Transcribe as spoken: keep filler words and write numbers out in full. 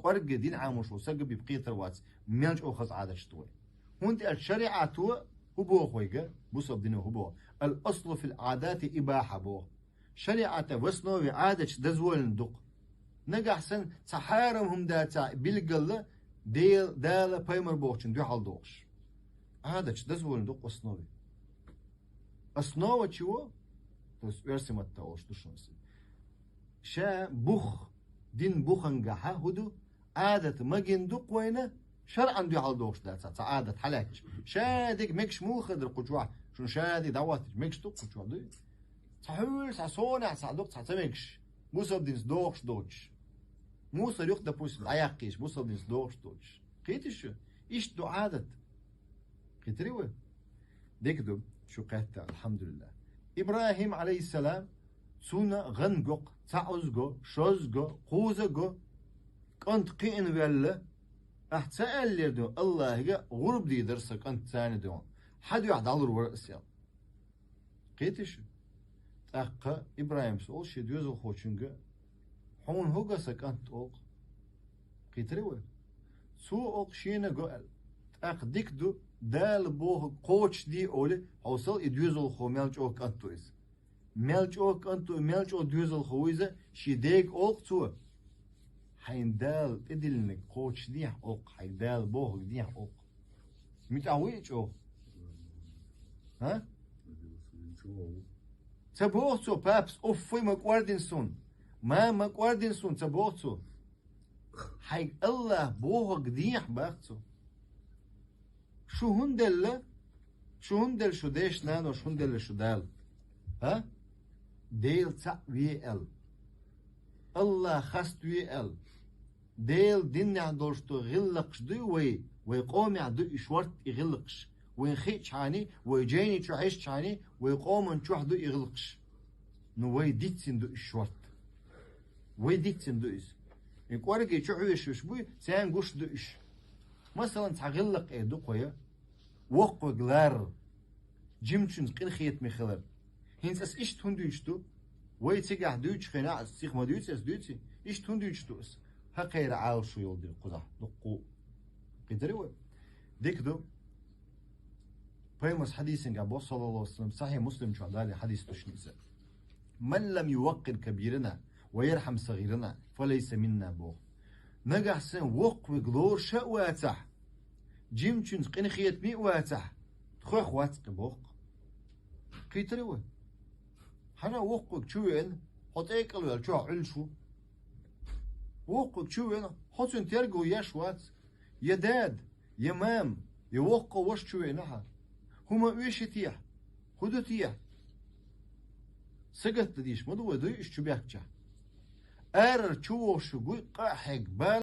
кӀоргга дин Ӏамош волу саг бен кхетар вац, мел чӀогӀа хаза Ӏадаташ ду вай. ХӀунда аьлча шариӀато хӀун боху вайга, бусалба дино хӀун боху? Ал-аслу фил Ӏадати ибахьа боху. ШариӀата в основе Ӏадаташ дозволено ду-кх. Нагахь санна цхьа хьарам хӀума дацахь билггала Дела, Дала, пайхамар бохучун дуьхьал дохуш. Ӏадаташ дозволено ду-кх в основе. Основа чего? То есть оьрсийн маттахь олуш ду шуна иза. Ша бух, дин бухангахьа хӀун ду? Ӏадат магийна ду-кх вайна, шарӀан дуьхьал дохуш дацахь, цхьа Ӏадат хьалаьтташ. Ша дерг мегаш муха хир дара кху чохь? Шуна ша дерг дӀахӀоттийча мегаш ду-кх кху чохь, дуй? Цхьа хьуьлла, цхьа сонехь цхьа ду-кх цхьа ца мегаш, бусалба динца догӀуш доцуш. Мусор юкъа, допустим, дӀаяккхийча, бусалба динца догӀуш доцуш. Кхетий шу? Иштта ду Ӏадат. Кхетарий вай? Дика ду, шу кхетта, алхьамдулиллахӀ. ИбрахӀим, Ӏалайхиссалам, цунна гӀан го-кх, цхьаъ го, шозза го, кхузза го, кӀант кхиъна ваьлла, ахь ца аьллера дуьйна АллахӀага, гӀурба дийр дара сан кӀант царна дуьйна, хьан дуьхьа дӀалур вара ас аьлла. Кхетий шу? ТӀаккха ИбрахӀимас олу шен доьзалхочуьнга: «Хьуна хӀун го сан кӀант?» – олу-кх. Кхетарий вай? Цо олу-кх шена го аьлла. ТӀаккха дика ду, Дала бохург кхочушде олий, хьовсал, и доьзалхо мел чӀогӀа кӀант ву иза. Мел чӀогӀа кӀант ву, мел чӀогӀа доьзалхо ву иза, шен дега олу-кх цо: «Хьайна Дала тӀедиллинарг кхочушдехьа», – олу-кх, «хьайга Дала бохург дехьа», – олу-кх. МуьтӀахь вуй и чӀогӀа? ХӀа? Ца боху цо: «Папас, уффай, ма кӀордина суна! Мама, ма кӀордина суна!» – ца боху цо. «Хьайга АллахӀа бохург дехьа», – боху цо. Шу хӀунда делла? Шу хӀунда делла шу дайша-наноша, хӀунда делла шу Дала? ХӀа? Дела цхьаъ ве аьлла. АллахӀ хеставе аьлла. Делан динехь долуш ду гӀиллакхаш дуй вай, вай къомехь ду и шортта и гӀиллакхаш. Вайн хиъчхьана, вай жайни чу хьаьжчхьана, вай къоман чохь ду и гӀиллакхаш. Ну, вай дицдина ду и шортта. Вай дицдина ду иза. И кӀорге чу хьоьжуш буй, царна гуш ду уьш. Масалан, цхьа гӀиллакх эр ду кхо я. Воккхавиг ларар, жимачуьнца къинхетаме хилар. ХӀинца ас иштта хӀунда дуьйцуш ду? Вай цигахь дуьйцучу хенахь, ас сиха ма дуьйцу ас, дуьйций? Иштта хӀунда дуьйцуш ду ас? ХӀокху хьайра Ӏалашо йолу дела кхузахь дуккха. Кхетарий вай? Дика ду. Пайхамарс хьадисангахь боху, саллаллаху алейхи ва саллям, Сахьихь Муслим чохь далий хьадис ду шуна иза: «Ман лам юваккъир кабирана ва ярхьам сагӀирана, фа лайса минна», – боху. Нагахь санна воккхавиг лоруш а вацахь, жимачуьнца къинхетаме а вацахь, тхох вац-кх и, боху-кх. Кхетарий вай? Хьан воккхавиг чу веана, хьо цӀе кӀел ваьлла чохь Ӏуьллуш ву? Воккхавиг чу веана, хьо цуьнан терго еш вац. Я дада, я мама, я воккха ваша чу веана хьан, хӀума оьший техьа? ХӀун ду техьа? Сагатдан дийш ма ду вай, дуй уьш чу баьхкича? Арара чу вогӀуш вуй, къа а хьегна,